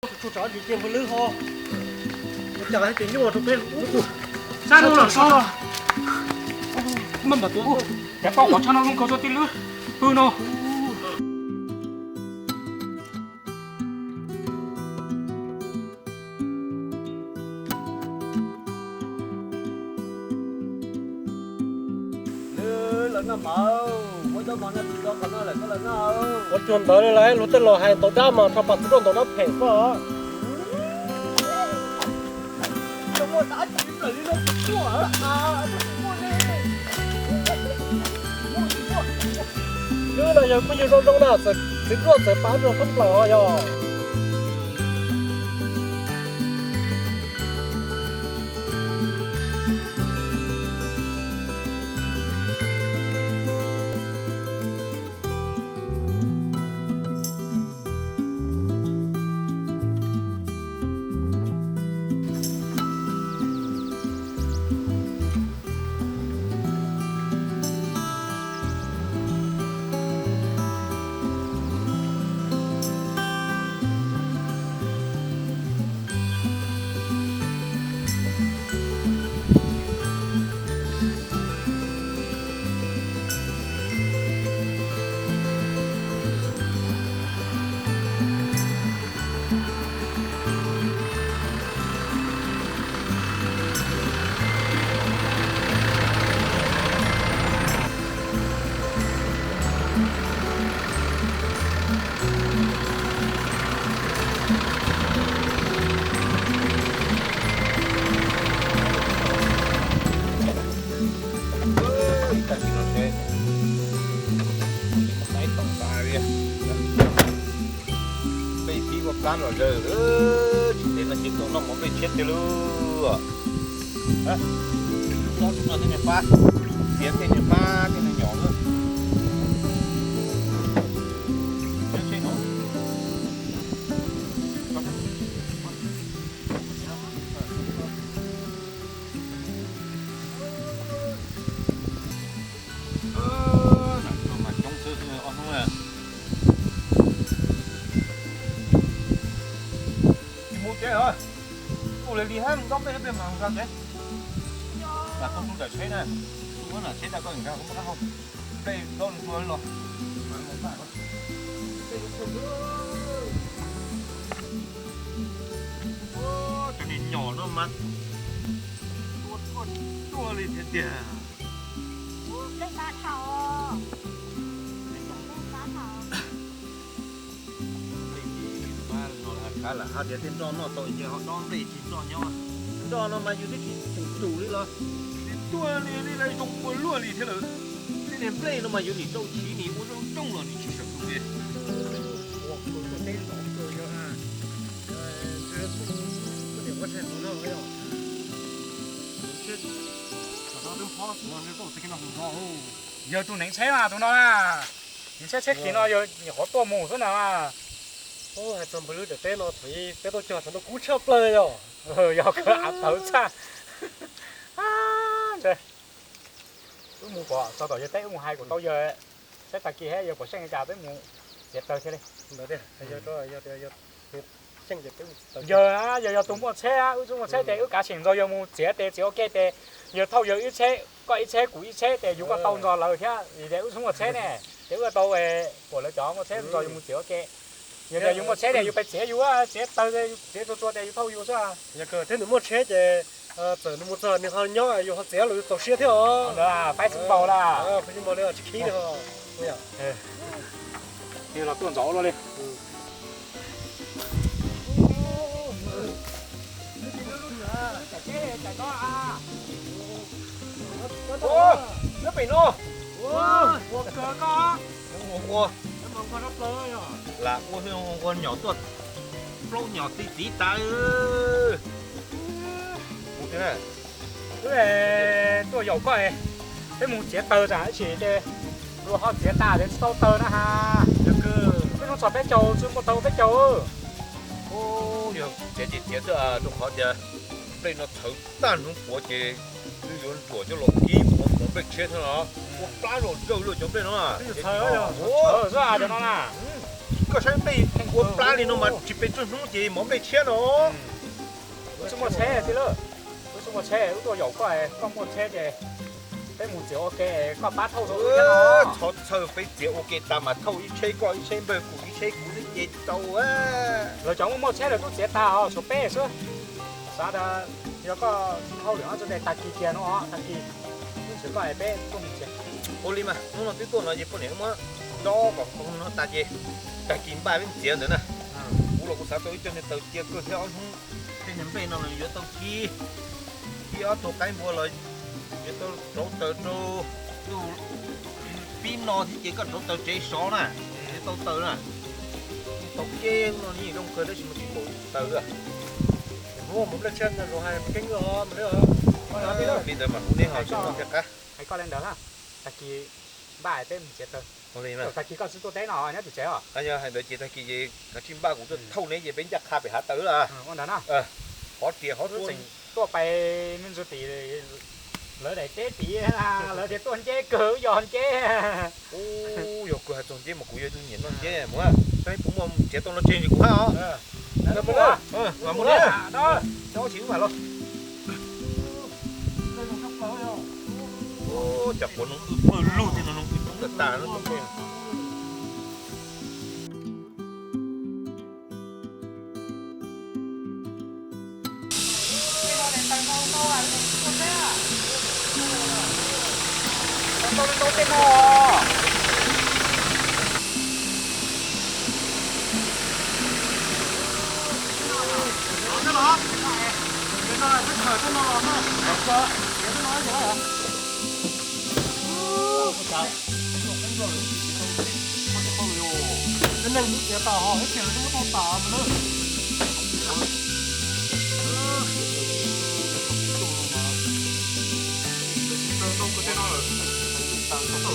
Tsuag tsuag tso ntsis ces npawg Lwb ho. Ua cas hais tias nyuaj rau peb. Sab no los so. Maj mam tuav. Cas tau qhov tshaj no zoo kawg tso tij Lwb. Pw no. Ua cuag ntawd li lawm, luag tej laus hais ntaus dab mas rho pas txwv rau ntaus dab phem xwb. Lwb no yog phooj ywg zoo zoo na, txawm txiv duaj txawm pav rau thoob plaws os yog. Ib tag kis no seb, saib tom tas li. Peb pib ua plab los zawg, tsis ntev no ces tuaj noj mov nplej tshiab tiag lauj. Ob tug no thiaj li pab, txiav tej niag pab tej niag nyom na. Mas coob xwb ob hnub na. Tsis mus tsev os. Ua li li hab ntaub nplej peb mas nkag tsev. Mas tub tub ntawm tsheb na. Tub na tsheb tau koj nkag hauv qab hau. Nplej ntaub ntua los. Cov niag nyom no mas tua tuaj tuaj li tiag tiag. Nplej pab thaum, nplej pab thaum. Nplej tsis pab no qab lawm hais tias tej nroj noj tau ces ho dob nplej tsis nroj nyob. Nroj no mas yus twb tsis tus tus li los tsis tuaj li li lawv zoo ua luaj li thiab lawm. Tej niag nplej no mas yus nim rau chiv nim ua zoo zoo los nim tsis sawv zoo li. Yawg tus neev tsheb mas tus no na, neev tsheb tsheb khiv no yog nyuam qhuav tuaj mus xwb na. Hais txog npawg Lwb daim teb no thaum peb tuaj cog thaum ntawd kub tshaj plaws yog. Yog kawg av tawv txhaj. Wb mus kom txog tom yawg teb wb mus hais kom tau yawg, saib tag kis hab yawg puas seej li cas peb mus txiav taws thiaj li. Yawg, yawg yog tus muaj tsheb, wb tsis muaj tsheb ces wb kav tshem ntxog yawg mus txiav tes txiav ua ke tes, yawg thauj yawg ib tsheb, koj ib tsheb kuv ib tsheb tes yus kuj tau ntxog lawv thiab vim tias wb tsis muaj tsheb ne, ces wb tau pom lawv cov muaj tsheb ntxog yus mus txiav ua ke. Yog tias yus muaj tsheb ces yus pais txiav yus, txiav taws, txiav txua txua ces yus thauj yus xwb. Yog tias nws muaj tsheb ces txawm nws mus txog nws ho nyob yus ho txiav los yus txaus siab thiab os. Faib xwb npaum lawm. Faib xwb npaum li tsis khib li. Los tuaj ntxov luaj li. Nyob pem no. Ua kawg koj. Ua, ua, ua nyom tuaj, plaub nyom ti txiv tas. Wb tuaj yaum koj, peb mus txiav taws tas ib chim ces luag ho txiav tas ces tsis tau taws na has. Peb hnub txog peb caug tsis muaj taws peb caug. Yog txiav ces txiav xwb rau qhov tias nplej no txhawv tag hnub puav ces wb yuav ntsuam coj los kib ua mov nplej tshiab thiab no. Ua plab zom zaws luaj cov nplej no na. Xwb cov no na. Koj saib nplej ua plab li no mas tsis pes tsawg hnub ces mov nplej tshiab no. Wb tsis muaj tsheb tij laug, wb tsis muaj tsheb, wb tuaj yaum koj, koj muaj tsheb ces peb mus txiav ua ke, koj pab thauj rau wb thiab no. Txhob txhawj, peb txiav ua ke tas mas thauj ib tsheb koj ib tsheb npawg kuv ib tsheb kuv xwb ces tau. Lawv cov muaj muaj tsheb lawv twb txiav tas os, tshuav peb xwb. Xav tias yog koj thauj lwm ob tug tes tag kis kiag no os, tag kis wb nrhiav koj es peb tuaj mus txiav. Ua li mas hnub no twb tuaj no ces poj niam muab dob kom no tas ces tag kis npaj peb mus txiav ntawd na. Kuv los kuv xav tau ib co niag taws cia kawg thiab ob hnub tej niag nplej no los yuav tau ci, ib ob tug qaib npua los yuav tau rauv taws rau tus pib no thiab ces koj rauv taws tsev sov na, tsev tau taws na. Tau keb no yeej zoo kawg tab sis mas tsis npaum taws. Muab nplej tshiab zoo hais keeb os. Li ntawd mas kuv neb ho tsis muaj thiaj qab. Hais koj li ntawd na, tag kis npaj peb mus txiav taws. Tag kis koj tsis tuaj teb no nyob tim tsev os. Yog hais ntawd ces tag kis ces kav tsij npaj kuv tuaj thauj neb ces peb ncaj qha pem hav taws lawm. Ua ntawd na. Qhov riam qhov tseem tuaj pais me ntsis tim lawv daim teb tid, lawv tias tuaj nceb kawg yog nceb. Yog kawg hais txog nceb mas kuv yog tus nyiam noj nceb mus, saib puas muaj nrhiav tau no tseg li kuv hab os. Mus li, cov tsis wb mam los. Cas quav noog wb pawg lug thiab no noog wb coob tas tas. Tej neeg twb txiav tas ho ib txhia lawv twb muab tau tas mas na.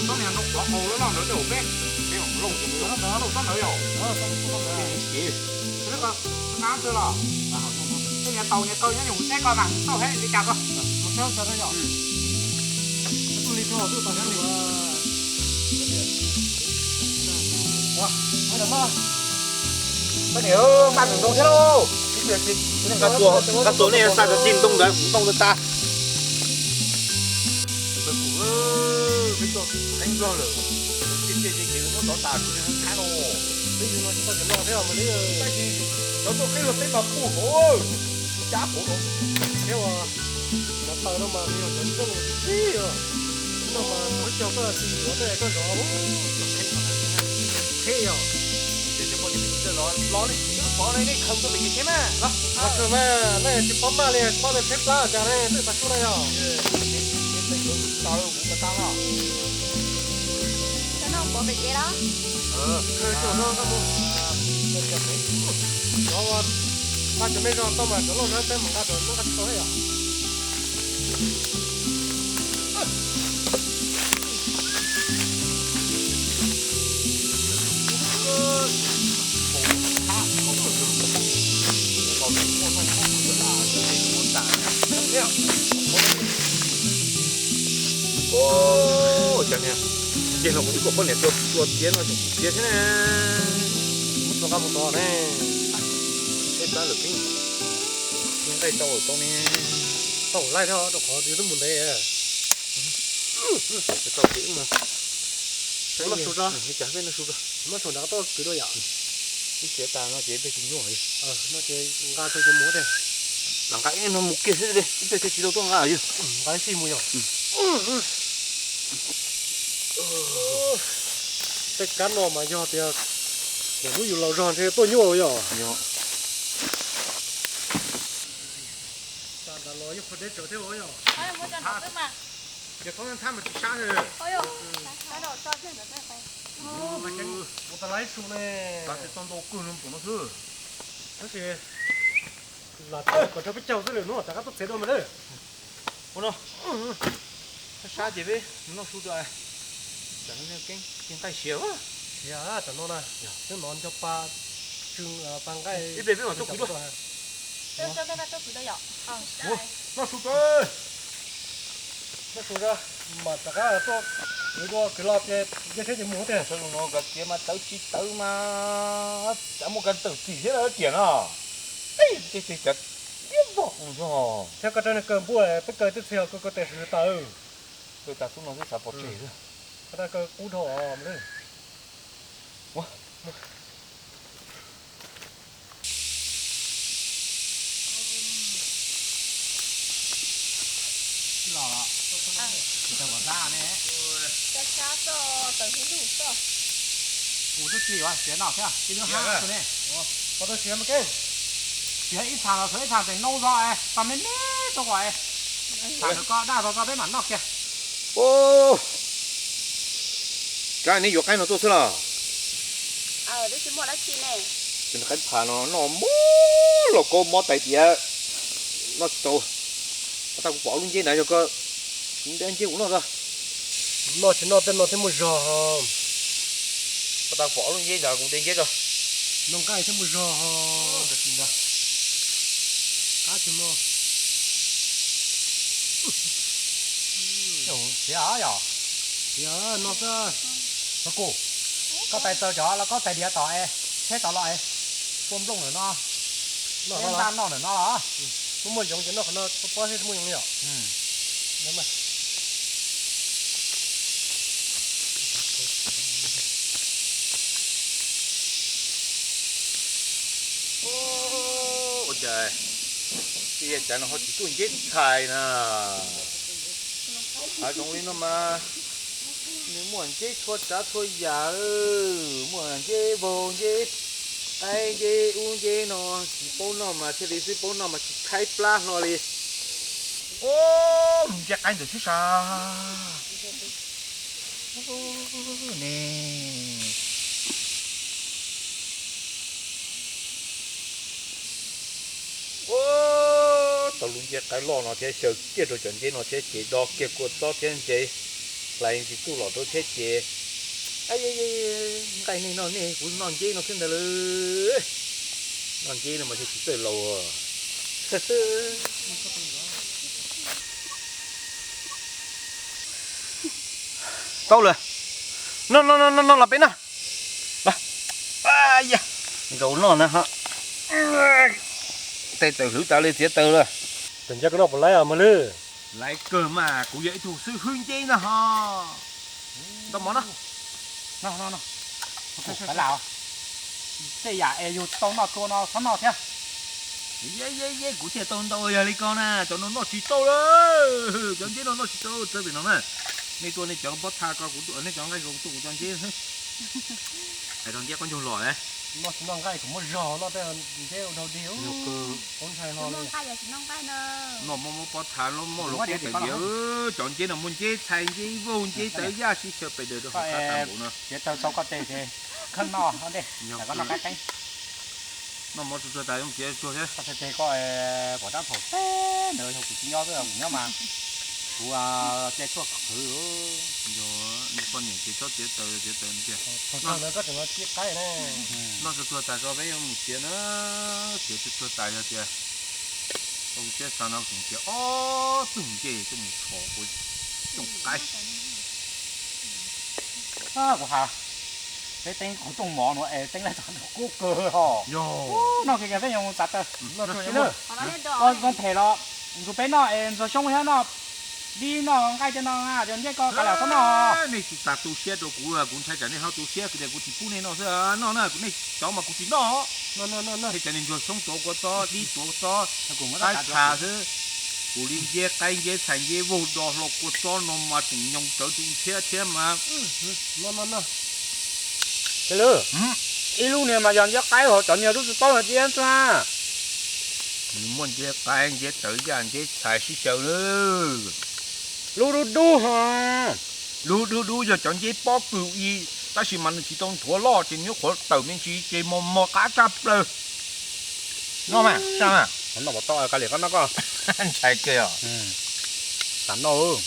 Tsob niag no quav qaus lawm no ntawd tej uas peb, peb mam looj ces ntawd, looj tsob ntawd yom. Qab xwb los tej niag taus niag kaw nyob nyuag hauv tsheb ko mas tau hab li cas ko. Koj niam, npaj tus ntoo thiab lauj. Nqa tua, nqa tua nej xa cov txij ntoo ntawd, ntoo ntawd tas. Peb tuaj qeeb nplog lawm, tiag tiag ces kev muab tov tas kuv li hab no. Peb yug no tsis tau cov no thiab mas li, tab sis cov tuaj qeeb los peb mas puag hauv, cab hauv no. Thiab uas cov taws no mas yog cov ntseej tib tib os. No mas muab cog koj tsis yuav tej koj zov qheb yog. Los li, twb pov li nej khaws tuaj pem kev tsheb mas los. Khaws mas nej tsis paub maj li, paub li tsheb plab cas ne, twb tag sub na yog. Cov no pov pem kev los. Nqa cov me zog tau mas cov loj zog peb mus nqa rau nub nqa tsis tau yom. Ces no kuv twb kom poj niam tua txiav no tseem tsis txiav thiab ne. Muab tua nqa mus tod ne. Peb plab lawm peb nqaij tau tau ne. Tau laij thiab rau qhov twb mus ntev. Tau ces wb mus. Noj su tso. Li cas peb noj su tso. Muab thaum nrad toj kwv dua yom. Ib txiav tas no ces peb tsis nyuaj li. No ces nqa tau ces mus thiab. Lam nqa ib no mus kiag xwb li, ib pliag thiaj tsis tau tuaj nqa yog. Nqa ib sij mus yog. Tej kab no mas yog tias lub yus laus zog ntshe tuaj nyuaj yog. Tam ntawd los yeej qhuav deb tsawv thiab yog. Ces thaub ntxhab mas tsis sab. Ua tas laib su ne. Tau ntau kawg no xwb. Tab sis lam tau kom rau peb caug xwb lawm hnub rov qab tuaj txiav dua mas lawm. Ua no, sab ces peb noj su tso. Tsam no keeb ces nqaij siav. Siav tsam no na. Twb nov nco pa tsw pa nqaij. Ib pliag peb mam tuaj kwv dua. Noj su tso. Tus mam rov qab tuaj, ua kwv los ces nce tsheb ces mus tiag. Sawv daws no kav kiav mas tawv tsis tawv mas, cas muaj kav tawm txim thiab lawm tiam no. Tej tej cav tiab vog kuv zog. Thiab koj rab niag kaw npuaj peb kaw twb txhia koj kaw tes sawv tawv. Kaw tas xub no xwb xav pov tseg xwb. Koj rab kaw qub dhau os. Kuv twb tsis yuav siav no thiab, ib lub hab xwb ne. Siav ib txhais los suav ib txhais tes nau zog es tau me me tuaj kom es, txhais nws koj daj zog tso peb mam noj kiag. Kab neb yuav qaib no tuaj xwb los? Qaib pha no noj mob los koj mob tais diav, noj tsis tau. Tab kuv pom ob lub nceb ntawd yog koj, kuv nte nceb kuv noj tso. Noj tsis noj tej no thiaj muaj zog. Tab pom ob lub nceb ntawd kuv nte nceb tso. Noj nqaij thiaj muaj zog. Qab tsis muaj. Siav yom, siav no xwb. Kuv, koj tais txaws cov los koj tais diav tom es, tsheb tom los es, tua nplooj ntawm no, noj ntaj noj ntawm no los. Muaj muaj yoov ces noj qhov no, pob pob thiaj muaj yoov yom. Ua cas, ua cas no ho tsis tuaj nceb txhais na? Hav zoov li no mas nws muaj nceb txhua tsav txhua yam, muaj nceb vaug nceb qaib nceb ub nceb no, tsis paub noj mas thiaj li xwb, paub noj mas tsis tshaib plab hlo li. Ub, nceb qaib ntawd thiab sas. Ne. Ua, tau lub nceb qaib loj no thiab xyaw kiag rau cov nceb no thiab ces do kiag kua txob thiab ntses hlais ntsis txuj lom rau thiab ces, nqaij nej noj nej, kuv noj nceb no xwb ntag lauj. Noj nceb no mas thiaj tsis txawj laus. Tau lawm. No no no no los peb noj. Nkaus noj na. Tej tawm hlwv tas li txiav taws lawm. Tus nceb koj noj puas laib mog lwm? Laib kawg mas, kuv yog ib tug xib hwb nceb na ho. Ntau mov no. Tej yam es yus tau noj tua no txhob noj thiab. Ye ye ye, kuv thiaj tau ntau yog li ko na, cov no noj tsis tau lawm, cov nceb no noj tsis tau txawv pem no na. Nej tua nej cov pob txha ko, kuv tua nej cov nqaij ko, kuv tua kuv cov nceb. Hais rau nceb qaub ncaug los. Noj tsis noj nqaij kuv muab zog noj tej nceb ua dhau dig. Noj mob mob pob txha, mob los kub pem diav, cov nceb no muaj nceb txhais nceb vaug nceb tawv yaj sib xyaw pem daws rau hauv qab tag npaum no. Txiav taws tau koj tes ces kheej noj dej, koj noj qab qeeb. Noj mov tsuag tsuag tas mus txiav tsuag thiab. Koj txiav tes koj pom rab thaum teb ntawd yog kuv tsis nyob xwb, kuv nyob mas kuv cia tshuaj qhwv. Yog poj niam ces txhob txiav taws, txiav taws tiag. Noj tsuag tsuag tas tso peb yuav mus txiav na, txiav tsuag tsuag tas yog tias tau siab xa no kuv txiav ob tug nceb coj mus txhos ua cooj qaib. Kuv has, peb teeb qhov rooj mov nuav es teeb lawm txog kub kawg ho. Noj kiag kiag peb yuav mus txav taws. Koj zoo phem los ntxuag peb noj es ntxuag xyoob thiab noj dib noj nqaij thiab no, cov nceb ko kav liam txhob noj. Nej tsis tas tu siab rau kuv, kuv ntshai tsam nej ho tu siab tias kuv tsis pub nej noj xwb. Noj na, kuv nej cov mas kuv tsis noj. Tej cov niag ntsuag xyoob tuav kua txob, dib tuav txob, qaib tsha xwb. Kuv li nceb qaib nceb txhais nceb vaug do hlo kua txob no mas tseem nyoos rawv tus ntxhiab thiab mas. Ib lub niag mas yog nceb qaib hos cov niag lub tsis paub no cia xwb. Nws muaj nceb qaib nceb tawv yaj nceb txhais sib xyaw na. Lub dub dub ho. Lub dub dub yog cov nceb pob kws i, tab sis mas nws tsis tau nthuav loj ces nws nyuaj qhuav tawm me ntsis ces mos mos qab tshaj plaws. Noj mas, saj mas. Noj pov toj, kav liam koj noj koj. Ntshai kawg os. Tam noj.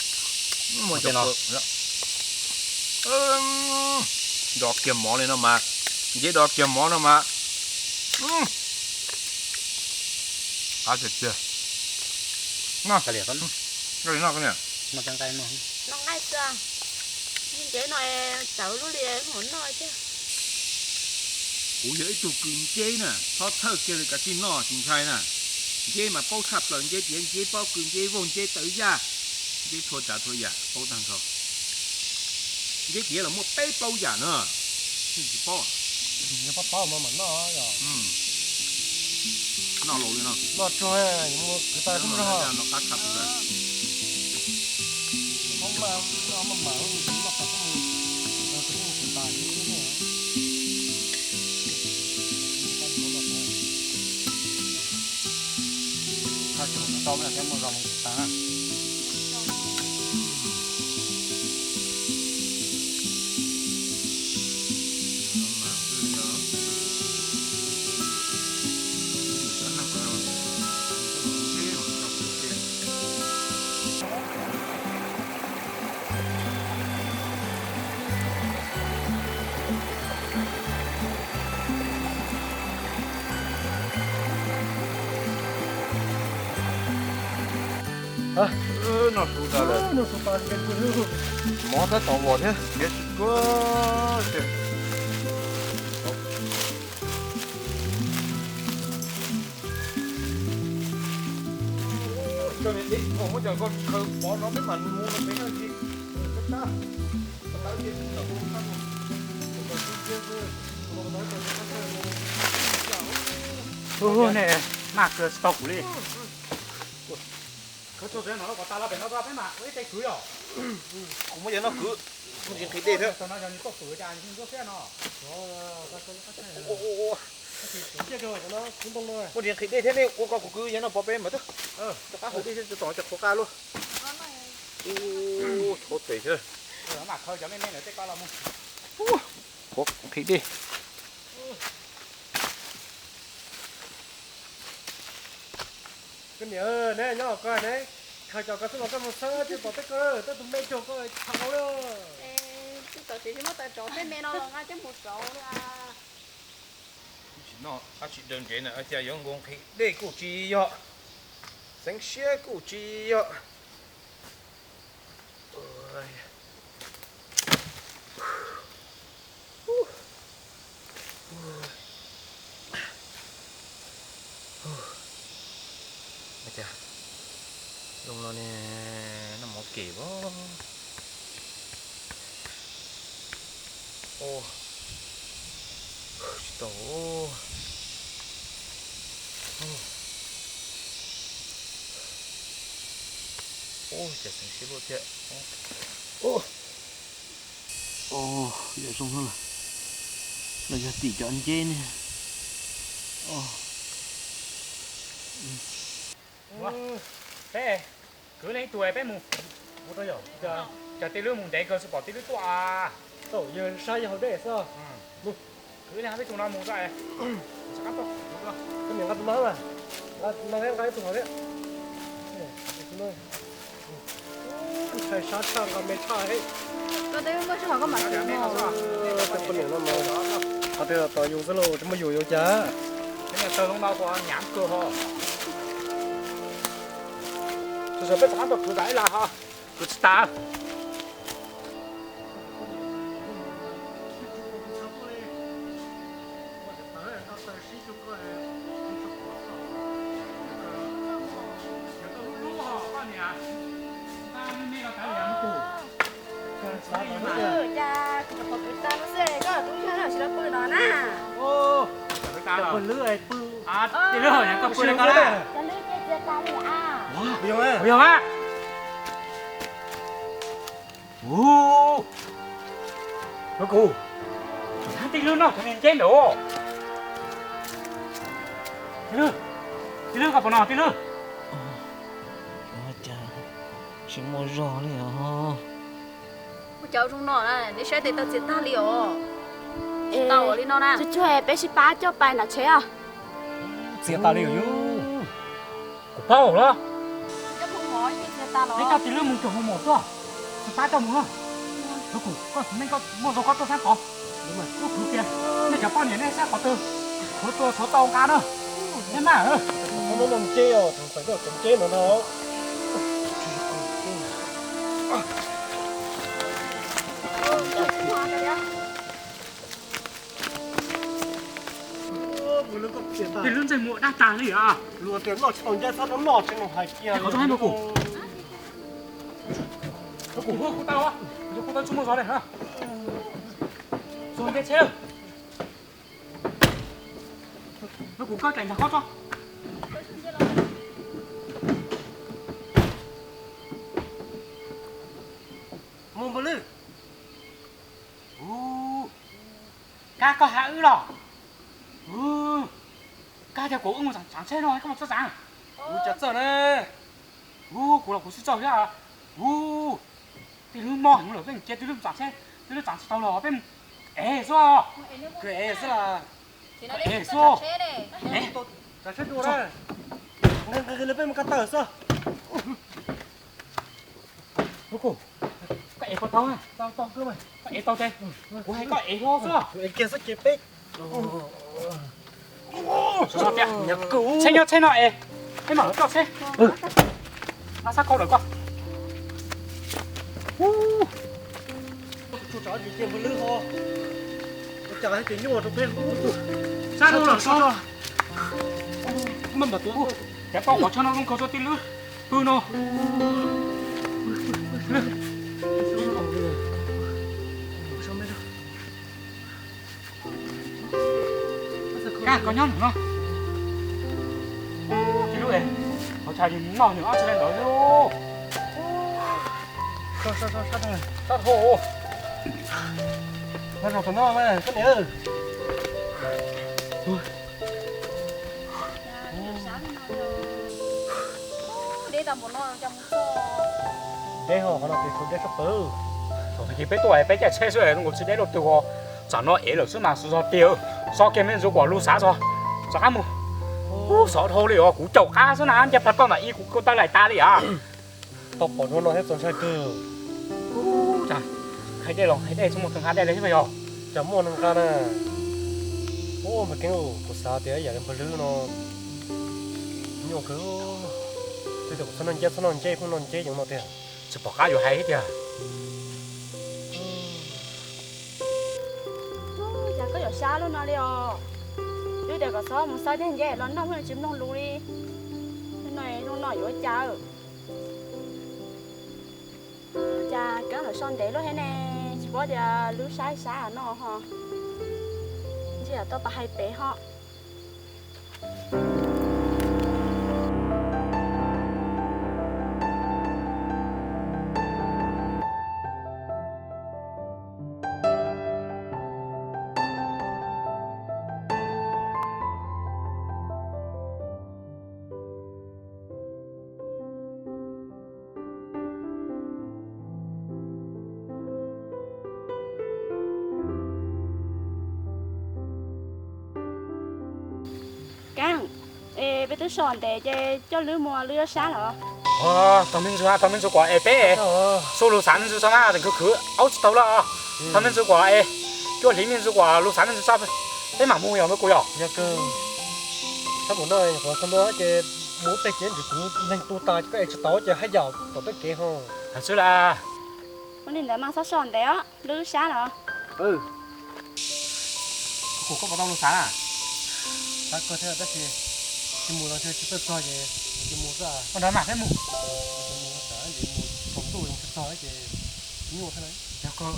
Do kiag mov li no mas, nceb do kiag mov no mas. Qab tiag tiag. Noj, noj. Noj nqaij xwb, ntsev no tawv lub li hmo noj thiab. Kuv yog ib tug kws nceb na, txhob txhawj kiag li, kav tsij noj tsis ntshai na. Nceb mas paub tshaj plaws, nceb tiav, nceb pob kws, nceb vauj, nceb tawv yaj, nceb txhua tsav txhua yam paub tag nrho. Nceb tiav los muaj peb plaub yam na. Tsis paub. Yog paub paub mas mam noj. Noj laus li no. Noj tsuag, mus kwv tau tub rog. Noj qab tshaj plaws. Tau thiab muaj zog mus tas na. Noj su tas lawm. Mov tab tom vos thiab, tiav tsis tuag tiag. Cov niam deb thaum muab cov ko khaws pov no peb mam mus no peb noj tsis. Hu, nej maj kawg tsis tau kuv li. Khawb txog tsev no los kom tas los pem no peb mam ua ib teg kwv yom. Kuv muab cov no kwv, muaj ntsis nqhis dej thiab. Muaj ntsis nqhis dej thiab, nej ua ko kuv kwv cov no pov peb mam twb. Rov qab haus dej thiab tom cov qhuav qab luaj. Ub, txhob tes thiab. Qhuav nqhis dej. Koj niam, neb nyob ko ne, khaws cov ko xwb los koj mus xawb twb pom peb ko, tej tus me cog ko tsis tau lawm. Twb txawm tsis muab tawm rau tej me no los nqa coj mus rauv li. Tab sis daws ntsev na, cia yuav nkaus nqhis dej kuj tsis yog, xeev siab kuj tsis yog. Zoo no ne, noj mov kem os. Tsis tau. Ub, cas xeev siab luaj thiab. Ub, yam zoo no, no yog tim cov nceb ne. Peb kwv leej twg peb mus. Cas tij lwb mus ntev kawg tsis pom tij lwb tuaj. Tau yawg saib yawg haus dej xwb. Kwv leej peb tus no mus tso. Koj niam nqa tus no, nqa nqa ib tug hauv thiab. Ntshai sab tshaj nqa me tshaj thiab. Koj twb muaj sij hawm koj mam kwv no. Koj niam no mas qhov twg los tos yus xwb lauj, tsis muaj yus yuav cas. Taw zoo no puas hnyav kawg ho. Tab sis peb rov qab tuaj kwv tas ib lab ho, kwv tsis tas. Cas kuv cov qhov kwv tag no xwb koj tub nrhag no tsis tau pw no na. Pw lwb pw. Tij lwb, koj pw li ko na. Yog a. Ub, kuv, tij lwb noj cov niag nceb ntawd. Tij lwb, tij lwb koj puas noj tij lwb? Cas tsis muaj zog li os. Ua cas zoo no na, neb saib tes taw txias tag li os. Tsis tau li no na. Tsuag tsuag peb sib pab coj pais nram tsheb os. Txias tas li os yus. Kuv paub los. Neb coj tij lwb mus cog hu mos tuaj, sib pab coj mus na. Kuv, koj, neb koj muaj zog koj tuaj xab tod. Kuv tias nej cov poj niam nej saib qhov twg tshuav tua tshuav tau nqa na. Neb maj. Nceb os, tseem txawm cov nceb no no. Tej lub ntsej muag dab tag li os. Luag tias noj tsis tau ncaj txhob rau noj tsev no hais kiag. Qhov tso hais no kuv, kuv kuj tau, kuv kuj tau tsuj muag zov li. Txog ntiaj tsheb lawm. Kuv koj tseem ntag qhov tso. Mus npawg Lwb. Kab koj hais wb los? Kab tias kuv wb mus txam tsheb no koj mus txog txam. Ua cas txawj ne? Kuv los kuv xub txawj thiab. Ua, tej lub mob heev lawm peb mus cia tej lub txam tsheb, tej lub txam tsis tau los peb mus ev xwb. Koj ev xwb las. Ev xwb. Txam tsheb dua na. Nqis nqis nqis peb mus ko taw xwb. Koj ev puas tau? Koj ev tau ces kuv hais koj ev hlo xwb. Ev kiag xwb ces peb tsheb nyob tsheb no es peb mam los coj tsheb. Ab, xab khau lawm koj. Sab rau lawm so. Cov poj qhov tsho no zoo kawg tso tij lwb pw no. Kab koj nyob ntawm no. Tij lub, hauv tshais noj nws ob txhais ntawd li. Sab dhau. Noj tau no koj niam. Deb ho, qhov no ces deb tshaj plaws. Thaum twg peb tuaj peb caij tsheb xwb nkaus tsis deb dab tsi. Tsam no ev lawm xwb mas zog tiag. Tso kiag me ntsis kuam lug xav tso. Rov qab mus. Ub, sov dhau li os, kuv caum qab xwb na, nce plag toj ntawm ib kuv taw laim tas li as. Tau pom dua no thiab txaus ntshai kawg. Hais dej los hais dej tsis muaj tus nqa dej li thiab yog? Cas muaj neeg nqa na. Ub, npawg Keeb, kuv xav tias yam li npawg Lwb no nyuaj kawg. Twb tias kuv txhob noj nceb, txhob noj nceb, pheej noj nceb yoov no tiag. Tsis pom qab yuav hais thiab tiag. Cas koj yuav sab lub no li os? Twb tias kom txhob mus xawb tej nceb los noj, pheej tsis mloog lus li. Hnub no yuav ua cas? Cas Keeb lawv so ntev luaj thiab ne, tsis paub tias Lwb sab sab no ho. Ntshe yog tau pas hais pem ho. Keeb, es peb twb so ntev ces coj Lwb mus, Lwb yuav sab los? Tau me ntsis, tau me ntsis kuam es peb xub lug xav me ntsis tso na, tseem khwv khwv aub tsis tau lawm. Tau me ntsis kuam es cuaj hlis me ntsis kuam lug xav me ntsis tso, peb mam mus yog npawg kuv yog. Yog kawg, sab mus no qhov txog no ces mus ua peg kev ntsis kuv neeg tu tas ces koj es tsis tau ces haj yam tom tej kev ho. Xwb las. Ua li ntawd mas txhob so ntev os, Lwb sab los? Kuv koj puas tau lug xav na? Xav kawg thiab tab sis tsis mus los ntshe tsis txawj txog ces mus xwb. Ua ntawd mas peb mus. Mus thaum ntuj tsis txog ces nyuaj thiab na. Yog kawg.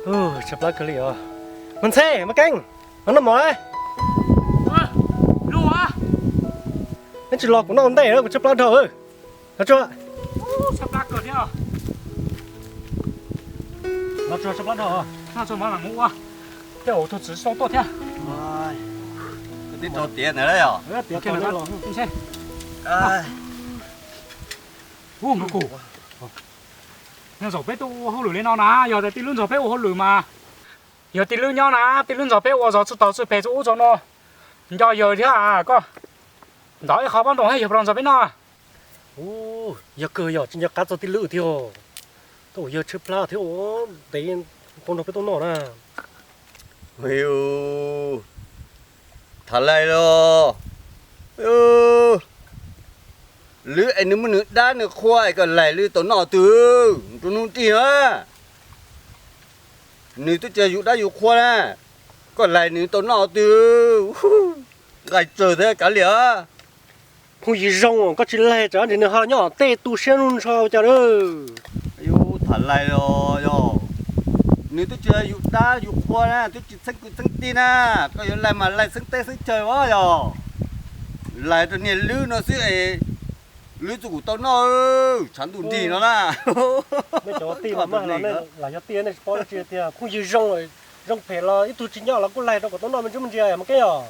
Tshaib plab kawg li os. Mas Ntxheb, Mas Keeb, los noj mov. Neb tsis los kuv noj ua ntej na, kuv tshaib plab dhau. Los tsuag. Tshaib plab dhau. Noj tsuag tshaib plab dhau. Noj tsuag mas mam mus ua. Tej zaum tus txiv sau tuaj thiab. Tib tso tiav ntawd yom. Ub, nkauj Kus, nyob zaum peb tuaj ua hauj lwm li no na, yog tias tij Lwb ntxov peb ua hauj lwm mas, yog tij Lwb nyob na, tij Lwb ntxov peb ua zov txhua tog txhua pem txhua ub txhua no, nco yawg thiab koj. Ntov ib qho pab nroos thiab yawg puas los ntxov peb noj? Ub, yog kawg yog tsis nco qab txog tij Lwb thiab. Tab sis yawg tshaib plab thiab ua ntev tau nrog peb tuaj noj na. Tham lais los, Lwb es nws muaj nws dab nws qhua es koj laig Lwb tau noj twg rau hnub tig na. Nws twb tsis yog yus dab yus qhua na, koj laig nws tau noj twg? Nqaij tsawg thiab kav liam. Phooj ywg zoo, koj tsis laig tsam ntshe nws ho nyob tej tu siab ntsho ua cas na. Tham lais los yog, nws twb tsis yog yus dab yus qhua na, twb tsis txheeb kwv txheeb tij na, koj yuav laig mas laig xeeb teb xeeb chaw os yog. Laig rau niag Lwb no xwb es Lwb txuj kuv tau noj, tshav ntuj nrig no na. Nej cov tij mas los yog tij nej tsis paub dab tsi tiag, phooj ywg zoo, zoo phem los ib tug tsis nyob los kuj laig rau kom tau noj me ntsis me ntsis mas keb os.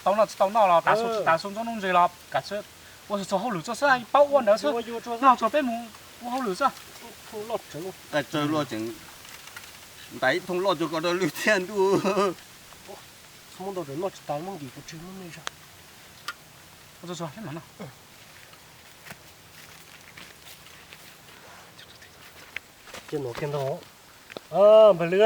Tau noj tsis tau noj los tav su tsis tav su ntxob ntxob ntse los kav tsij ua txhua hauj lwm txog xwb, paub ua ntawd xwb. Noj tsuag peb mus ua hauj lwm xwb. Ntais ib thooj loj tsuag ko rau Lwb thiab ntuj. Txhob muab ntau rawm noj tsis tas muab nkim kuv tsis muab me zog. Cia nuav kiag ntag. Npawg Lwb,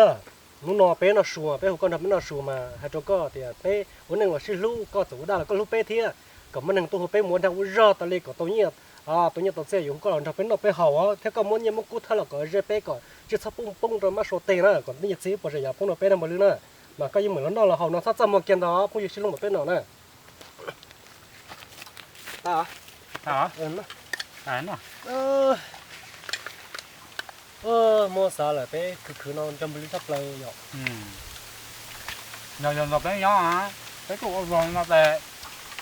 hnub no peb noj su, peb hu koj nrog peb noj su mas hais rau koj tias peb ua neej los sib hlub, koj txawm ua dab los koj hlub peb thiab, kom muaj neeg tuaj hu peb mus ua dag ua zog tas li kom tau nyiaj, tau nyiaj tau txiaj, yus hu koj los nrog peb noj peb haus thiab koj muab nyiaj muab kub thawb los kom ze peb kom tsis txhob poob poob rau mab sua teg na, kom nyiaj txiag ib puas tsav yam poob rau peb na Npawg Lwb na. Mas koj yeej meem los noj los haus no txhob txaj muag kiag ntag phooj ywg sib hlub npaum peb no na. Muab xav lawm peb khwv khwv no nco Npawg Lwb tshaj plaws yom. Yog yog nrog peb nyob, peb tuaj ua zog no ces,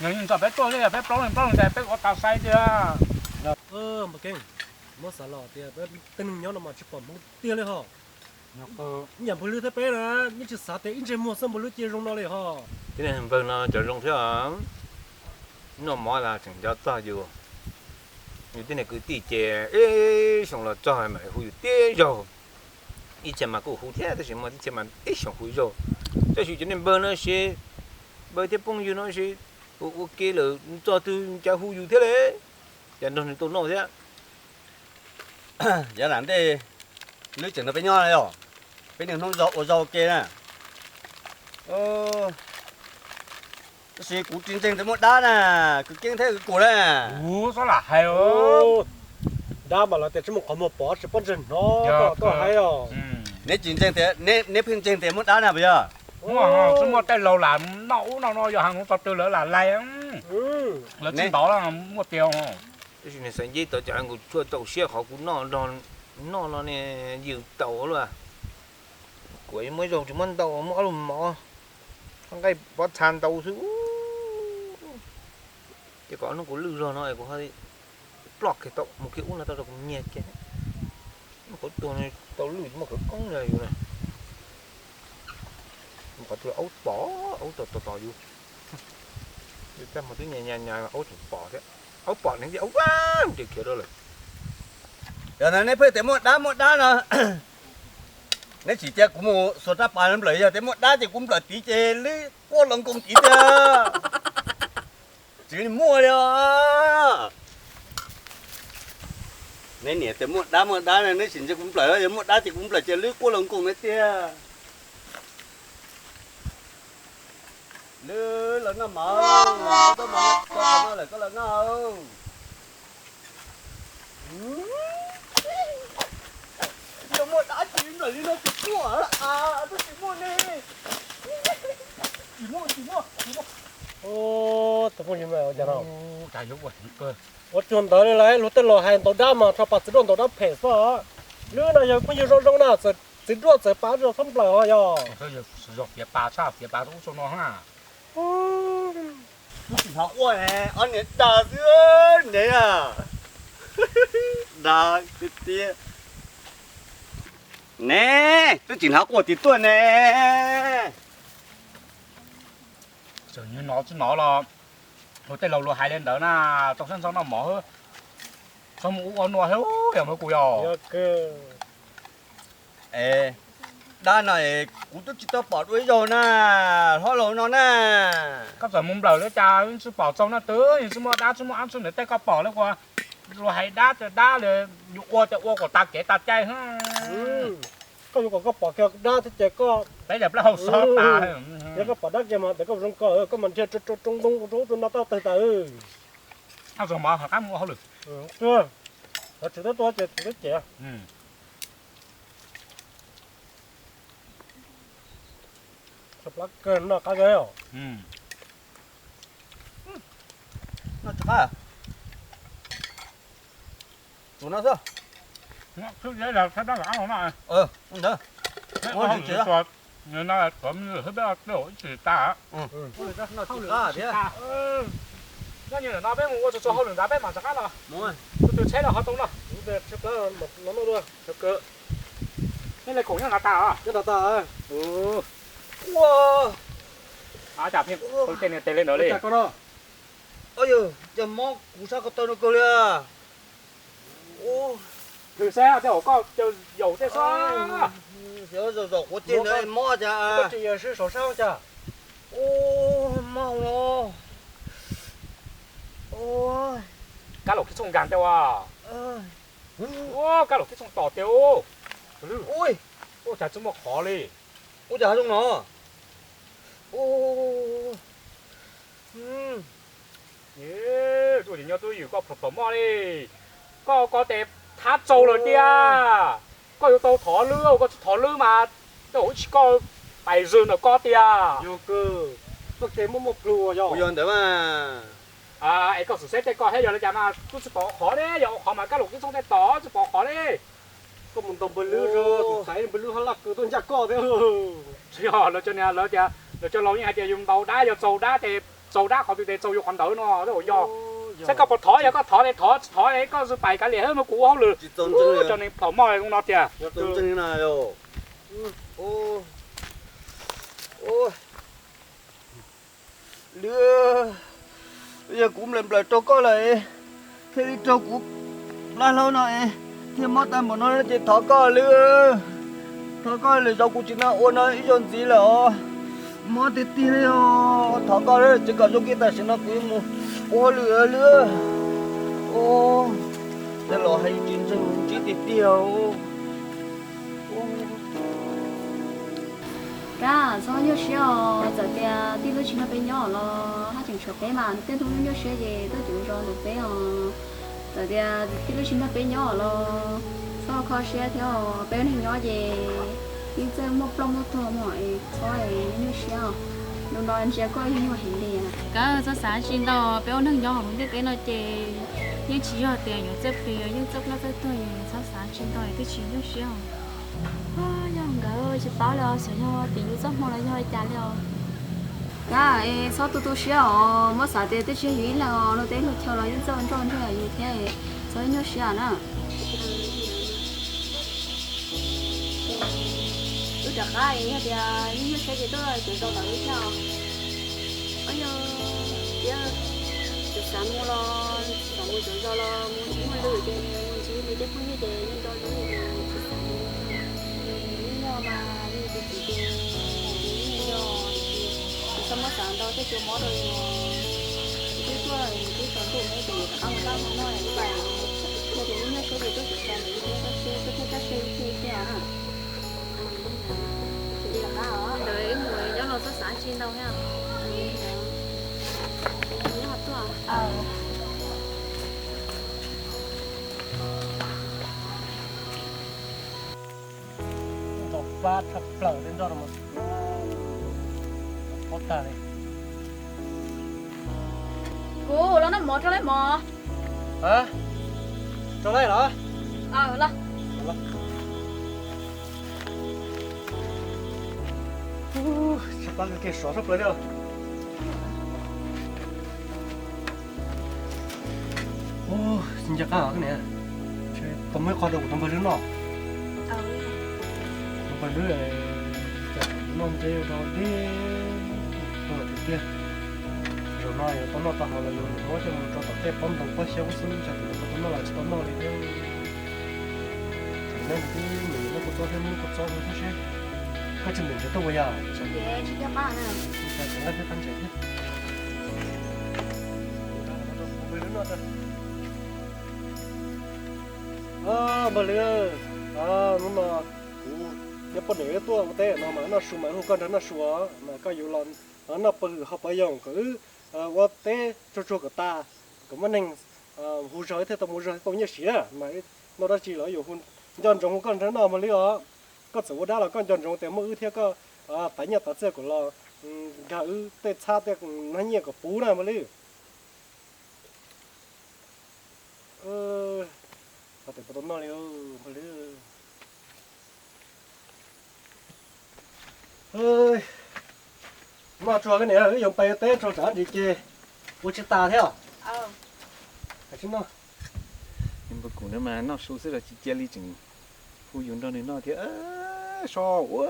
yog yeej nrog peb tuaj thiab yog peb plaub leeg plaub leeg ces peb ua tas sai tiag. Npawg Keeb, muab xav los tias peb tej neeg nyob no mas tsis pom Hmoob tiag li ho. Ib yam Npawg Lwb thiab peb na, yeej tsis xav tias ib ntsej muag xwb Npawg Lwb cia zoo no li ho. Tib neeg npawg no cov zoo thiab. Noj mov los tseem nco txog yus. Yus tib neeg kwv tij ces ib xyoos los txog mas hu yus tib zaug. Ib txhia mas kuj hu thiab tab sis muaj ib txhia mas ib xyoos hu zaug. Tab sis cov niag npawg no ces, npawg thiab phooj ywg no ces, ua ua ke lawm txog twg cas hu yus thiab li, cas nrog nws tau noj thiab. Yav nram ntej Lwb tseem nrog peb nyob yog, peb niaj hnub zog ua zog ua ke na. Tab sis kuv tsis ntseeg tias muaj dab na, kwv Keeb thiab kwv Kus na. Dab mas lawv tias tsis muaj qhov muag pom tsis paub ntseeg hnov, koj hais os. Neb tsis ntseeg tias, neb pheej ntseeg tias muaj dab na puas yog? Tsis muaj tej laus lam noj ub noj no yog heev tau twg lawv lam laig. Lawv tsis ntov muaj tiag. Tab sis nws xav nceb tau cov nkaus tshuaj txaus siab qhov kuv noj nrog noj no ne, yws tau luaj. Kuv muab zaug tsis muab ntau, muab ob lub mov, nqaij pob txha ntau xwb. Ces kom hnub kuv lwj zog no kuv ho ploj kiag tau mus kiag ub no tau rau kuv nyiag kiag. Qhov tuag tau lwj muaj khawv koob li yus na. Qhov twg aub pom, aub tom tom tom yus. Yus tag hmo twb nyas nyas nyas aub tseem pom thiab. Aub pom neeg ces aub vaj ces khiav rau lawm. Yog neb pheej tias muaj dab muaj dab no, neb tsis cia kuv mus xuas rab pas nplawm, yog tias muaj dab ces kuv nplawm tid ces Lwb quaj los nkoos tid tiag. Tsis muaj li os. Neb niam tias muaj dab muaj dab no neb tsis ntsia kuv nplawm, yog muaj dab ces kuv nplawm ces Lwb quaj los nkoos neb tiag. Lwb los noj mov, koj los noj. Yog muaj dab tsis nplawm li no tsis muaj, tsis muaj ne. Tsis muaj, tsis muaj, tsis muaj. Tus phooj ywg no, ua cuag ntawd li lawm, luag tej laus hais ntaus dab mas rho pas txiv roj ntaus dab phem xwb. Lwb no yog phooj ywg zoo zoo na, txawm Txiv duaj txawv pav zog txhob nplawm os yog. Zog fiav pas tshaj fiav pas rau ub rau no na. Twb tsis hnov quaj ne, ob niag dag xwb ne. Dag tiag tiag. Ne, twb tsis hnov quaj tiag tuaj ne. Tseem nyob no tsis hnov los luag tej laus luag hais li ntawd na, tau sab ntxov noj mov xwb, txhob mus ua nua thiab yog mas kuv yog. Es, dab no es kuv twb tsis tau pom dua ib zaug na, hlob laus no na. Koj txawm mus nplawm li cas tsis pom txaus na, twb yeej tsis muaj dab tsis muaj ab tsi ntawm tej koj pom li ua luag hais dab tias dab li, yus ua tias ua kom tag kev tag cai. Koj yuav kom koj pom kiag dab thiab ces koj peb yam plaub hau xov tas. Yog koj pom dab kiag mas pem koj zoo ko, koj mas nrhiav rau rau ntoo rau ub rau no tau tawg tas. Ab, zoo mas ho qab mus ua hauj lwm. Tsis tau tua ces tsis tau cem. Plab kawg, noj qab kawg os. Noj tsis qab. Tsum no xwb. Ntawd, no tuav me nyuam xwb peb ib tsis tas. Noj tsis qab thiab. Nyob nyob no peb mus ua txhua txhua hauj lwm ntawd peb mam rov qab los. Tus twg tsheb los ho tau no. Nej li koom nyob nrad tas os? Nyob nrad tas. Ua, cas pheej qw tej niag tes li ntawd li? Yog mob kuv sab ko taw no kawg li. Hwm seb tej hauv koj caw yaum tej xwb. Xyov zaum zaum qhuav ceg ntawd mob cas. Koj tsis yog sib saum sab cas. Mob los. Kab laum kib txooj nkaag tej ua. Ua kab laum kib txooj tom tiag. Ua cas tsis muaj qhov li. Ua cas zoo no. Tuaj ces nyob twb ywm koj plhom plhom moj li. Koj ko tes thab tsau lawm tiag. Koj yuav tau thov lwb, koj tsis thov lwb mas tej zaum ib tsam koj pais zwg ntawm koj tiag. Koj tes muaj muaj plhus yog ntawd mas. Es koj xub xeb tej koj thiab yog li cas mas kuj tsis pom qhov ne, yog ua qhov mas kab laum kib txooj tej tom tsis pom qhov ne. Koj mus ntaus npawg lwb, tus xaiv npawg lwb hab laj kws tuaj ncaj koj thiab. Tsis yog, lawv cov niag lawv tias, lawv cov laus yeej hais tias yus ntaus dab yog txaus dab tes, txaus dab qhov twg tes txaus yus qhov ntawd no. Ua yog, saib koj puas thov, yog koj thov tes thov, tsis thov koj xwb pais kav liam, muab kuv ua hauj lwm. Cov neeg plhom moj zoo no tiag. Lwb, yog kuv nplawm nplawm rau koj lawm, thiaj li raug kuv plab hlaub no, thiaj mob tag npaum no ces thov koj lwb, thov koj lwm zaus kuv tsis nrog ua no ib zaug ntxiv lawm os. Mob tiag tiag li os, thov koj tsis kom zoo kiag tam sim no kuv yuav mus ua hauj lwm lwb. Tej laus hais tsis ntseeg ntsib tiag tiag. Kab, txhob nyuaj siab os, txawm tias tij laug tsis nrog peb nyob los haj tseem tshuav peb mas, tej hnub nyuaj siab ces tuaj cuv zos ntawm peb os. Txawm tias tij laug tsis nrog peb nyob los txhob kho siab thiab os, peb ua neeg nyob ces yeej txawj muaj ploj muaj tuag mas es txhob nyuaj siab os. Lus no ntsia koj yeej nyuaj heev li. Kab, txhob xav tsis ntau, peb ua neeg nyob hauv lub ntiaj teb no ces yeej tsis yog tias yuav txawj plig, yeej txawj ploj txawj tuag, txhob xav tsis ntau es twb tsis nyuaj siab os. Yog nkawd tsis paub li os, xyov yog tim yus txoj hmoo los yog li cas li os. Kab, es txhob tu tu siab os, muab xav tias twb tsis yog yus ib leeg os, luag teb luag chaw los yeej txawj nrog nrog yus thiab, txhob nyuaj siab na. Wb rov qab es yog tias yeej nyuaj siab ces tuaj cuv zos tom wb thiab os. Yog tias tsis xav mus los xav mus cuv zos los mus tsis muaj lwm ces mus ntsib nws tej phooj ywg ces yeej nco zoo, tsis xav mus. Yeej yog mas, yeej tiag tiag ces mus ces yeej yog, tsis txhob muab xav ntau tej cua mob rau yus. Twb tuaj twb tsaus ntuj ne ces rov qab mus tab mus noj pais. Yog tias yeej nyuaj siab ces tuaj cuv zos ntawm wb thiab, koj seb, koj thiaj koj seb wb thiaj thiaj na. Ntawd wb mus nyob los txhob xav tsis ntau thiab. Nyob tuaj. Nrog pab tshaj plaws li nrog no, pob tag li. Kuv los noj mov rau lawv mov. Rau lawv los? Los. Ub, tsis pab kiag sov sab plaws li. Ub, tsis nco qab os niam. Tau muaj ib qho rau kuv tus npawg Lwb noj. Tus npawg Lwb, noj ntev rau deb tuaj tiag tiag. Zaum no yuav tau noj tau hauv los yog nws muab coj mus rau tom tej pob ntoo pob xyoob xwb, tsam tus yuav tau noj los tsis tau noj li thiab. Thaum no nws twb nyiam noj kua txob thiab muab kua txob rau thiab seb. Koj tsis nyiam nrhiav tuaj puas yog? Tsis nyiam, tsis nco qab na. Ua cas tseem nqa thiab qab ntses thiab. Npawg Lwb, hnub no kuv nyob poj niam wb tuaj ua teb no mas noj su mas hu koj nrog noj su os, mas koj yuav los noj pw hauv pawg yoog kom wb ua teb tsuag tsuag kom tas, kom muaj neeg hu zog wb thiaj tau mus zog thiaj tau nyiaj siv na. Mas noj dab tsi los yuav hu, nco ntsoov hu koj nrog noj Npawg Lwb os. Koj txawm ua dab los koj nco ntsoov tias muaj wb thiab koj tav nyiaj tav txiaj kom los nkag wb tej txhab tej hnab nyiaj kom puv na Npawg Lwb. Tes puas tau noj li Npawg Lwb? Noj tsuag koj niam, wb yuav pais teb tsuag tsam ntsis ces ua tsis tas thiab. Npawg Kuv na mas noj su xwb los tsis cia li tseem hu yus nrog nws noj thiab. Sob ua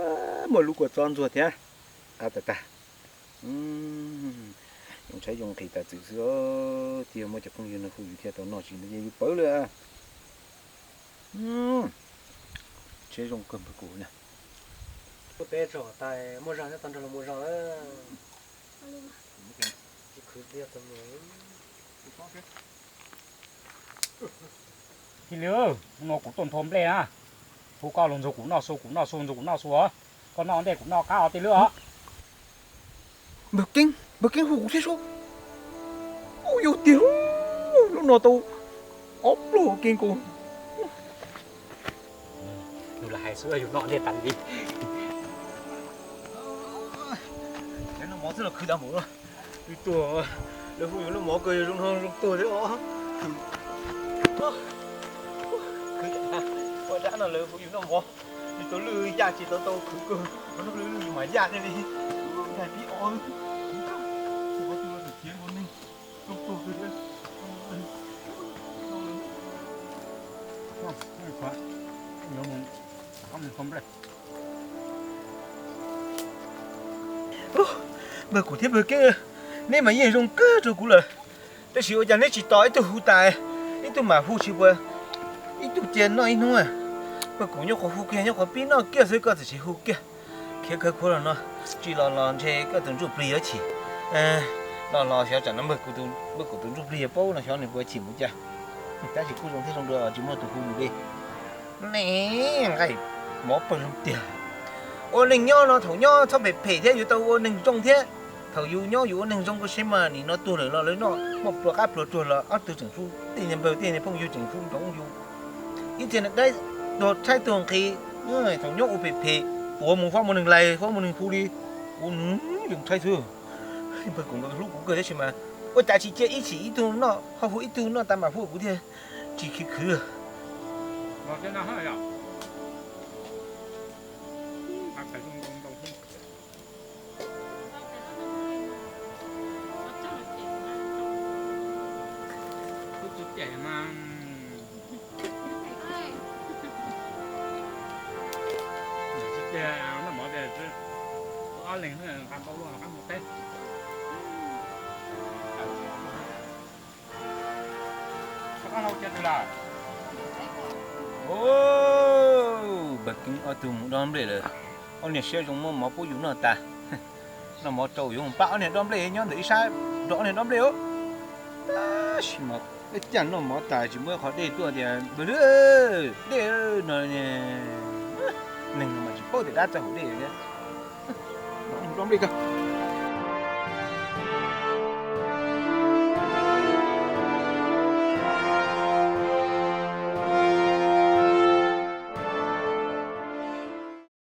muaj lub kua txob ntxuag thiab. Qab tag tag. Zoo tshaib zoo nqhis tas txwm xwb, thiaj muaj cov phooj ywg no hu yus thiaj tau noj tsis ntawd ces yus pawv lawm. Tsheb zoo kawg Npawg Kuv na. Kuv teb tso tas muaj zog thiab tau nrog luag mus zog na. Tsis khwv tiag tau mus. Tij Lwb, hnub no kuv tuaj nthua nplej na, hu koj los ntxuag kuv noj su, kuv noj su ntxuag kuv noj su os. Koj noj ntej kuv noj qab os tij Lwb os. Npawg Keeb, Npawg Keeb hu kuv thiab sub. Ub, yog tiag, lub no tau ob pluag Keeb kuv. Yus lam hais xwb yus noj ntej tas li. Noj mov xwb los khwv tas npaum no. Ib tug lawv hu yus noj mov kawg zoo no zoo tuag thiab os. Khwv tas ua dab no lawv hu yus noj mov. Yus tau lwj yaj tsis tau tau khwv kawg, noj lwj lwj yus mas yaj thiaj li. Yaj tib ob. Tus no tus ciav ua neeg zoo tuag kawg thiab. Npawg Kuv thiab Npawg Keeb, neb mas yeej zoo kawg rau kuv lawm. Tab sis ua cas neb tsis tos ib tug hu tas, ib tug mam hu tsis puas, ib tug cia noj ib hnub. Npawg Kuv nyob qhov hu kiag nyob qhov pib noj kiag xwb koj txawm tsis hu kiag. Khiav khawv khuav los no, tsis los los ntshe koj tus ntsuj plig yuav chim. Los los xyov tsam no Npawg Kuv tus ntsuj plig yuav paub no xyov nws puas chim mus cas. Tab sis kuj zoo thiab zoo dua tsis muaj tus hu yus li. Ne, nqaij mov pawg lug tiag. Ua neeg nyob no thaum nyob txhob phem phem thiab yuav tau ua neeg zoo thiab. Thaum yus nyob yus ua neeg zoo koj saib mas nim no tuag lawm los lawv noj muaj pluas qab pluas tsuag los ob tug tseem hlub, tej niag npawg tej niag phooj ywg tseem hlub nroo yus. Ib txhia niag dab tuag tshaib tuag nqhis, thaum nyob ua phem phem, tuav mus fob mus neeg lais fob mus neeg hu li. Kuv nws zoo tshaib xwb. Npawg Kuv nkawd hlub kuv kawg tab sis mas ua cas tsis cia ib chim ib tug noj, ho hu ib tug noj tas mam hu kuv thiaj tsis khwv khwv. Npawg Keeb ob tug mus dob nplej lawm, ob niag siab zoo muab mov pub yus noj tas. Noj mov rau yuav mus pab ob niag dob nplej nyob ntawm ib sab, rau ob niag dob nplej os. Tab sis mas ib cag noj mov tas tsis muaj qhov dej tuaj tias npawg lwb, dej no, neeg mas tsis paub tias dab txawj haus dej thiab. Dob nplej kawg.